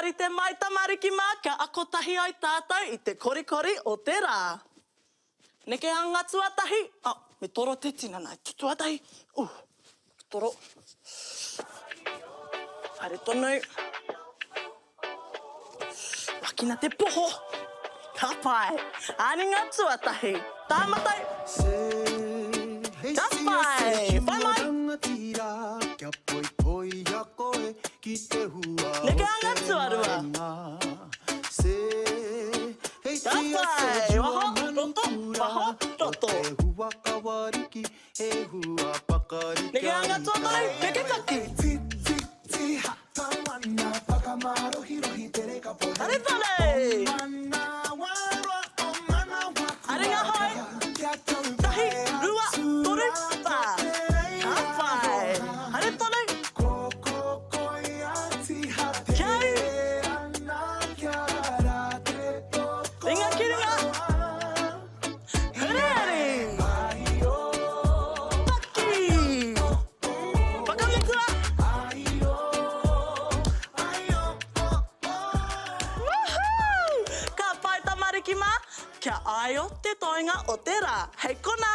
Whakarite mai tamariki mā kia ako tahi ai tātou i te korikori o te rā. Nekehanga tuatahi, oh, me toro te tinana, tuatahi, uh, toro. Haere tonu. Wakina te poho. Ka pai. Āringa tuatahi. Tāmatai. Ka pai. Whai mai. Nekehanga tuarua. Ka pai. Waho, roto, waho, roto. Nekehanga tuatoru, peke taki. Parepare! Aringa hou, tahi, rua, toru, wha. Ka whai. Haere tonu. Kia u. Ringa ki runga. Hurihuri! Paki! Whakamutua! Woohoo! Ka pai tamariki mā, kia āio te toenga o te rā. Hei konā!